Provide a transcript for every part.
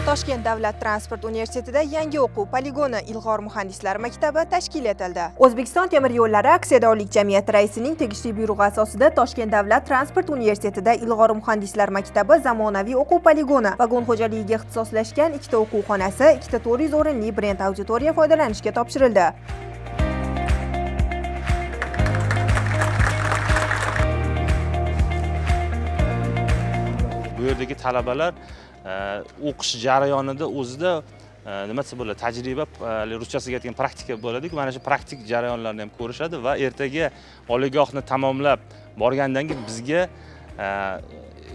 Toshkent davlat transport universitetida yangi o'quv poligoni, Ilg'or muhandislar maktabi tashkil etildi. O'zbekiston temir yo'llari aksiyadorlik jamiyati raisining tegishli buyrug'i asosida Toshkent davlat transport universitetida Ilg'or muhandislar maktabi, zamonaviy o'quv poligoni, vagon xo'jaligiga ixtisoslashgan ikkita o'quv xonasi, ikkita 400 o'rinli brend auditoriya foydalanishga topshirildi. Bu yerdagi talabalar o'qish jarayonida o'zida, nima desa bo'ladi, tajriba, ruschasiga aytgan praktika bo'ladiku, mana shu praktik jarayonlarni ham ko'rishadi va ertaga oliygohni tamomlab borgandan keyin bizga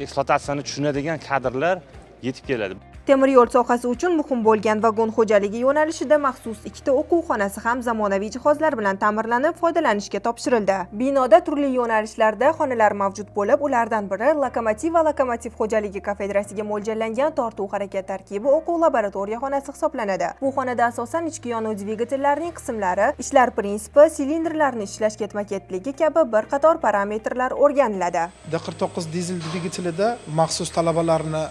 ekspluatatsiyani tushunadigan kadrlar yetib keladi. Temir yo'l sohasi uchun muhim bo'lgan vagon xo'jaligi yo'nalishida maxsus ikkita o'quv xonasi ham zamonaviy jihozlar bilan ta'mirlanib, foydalanishga topshirildi. Binoda turli yo'nalishlarda xonalar mavjud bo'lib, ulardan biri lokomotiv va lokomotiv xo'jaligi kafedrasiga mo'ljallangan tortuv harakat tarkibi o'quv laboratoriya xonasi hisoblanadi. Bu xonada asosan ichki yonuv dvigatellarining qismlari, ishlar prinsipi, silindrlarni ishlash ketma-ketligi kabi bir qator parametrlar o'rganiladi. D49 dizel dvigatelida maxsus talabalarni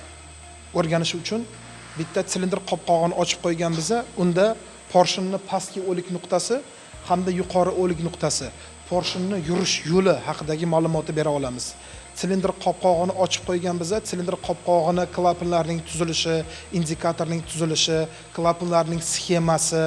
o'rganishi uchun bitta silindr qopqog'ini ochib qo'ygan biza. Unda porshinni pastki o'lik nuqtasi hamda yuqori o'lik nuqtasi, porshinni yurish yo'li haqidagi ma'lumotni bera olamiz. Silindr qopqog'ini ochib qo'ygan biza, silindr qopqog'ini klapanlarning tuzilishi, indikatorning tuzilishi, klapanlarning sxemasi,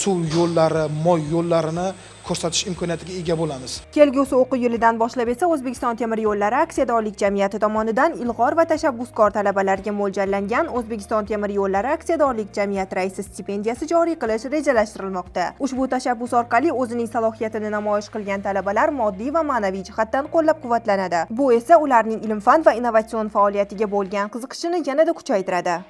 suv yo'llari, moy yo'llarini ko'rsatish imkoniyatiga ega bo'lamiz. Kelgusi o'quv yilidan boshlab esa O'zbekiston temir yo'llari aksiyadorlik jamiyati tomonidan ilg'or va tashabbuskor talabalarga mo'ljallangan O'zbekiston temir yo'llari aksiyadorlik jamiyati raisi stipendiyasi joriy qilish rejalashtirilmoqda. Ushbu tashabbus orqali o'zining salohiyatini namoyish qilgan talabalar moddiy va ma'naviy jihatdan qo'llab-quvvatlanadi. Bu esa ularning ilm-fan va innovatsion faoliyatiga bo'lgan qiziqishini yanada kuchaytiradi.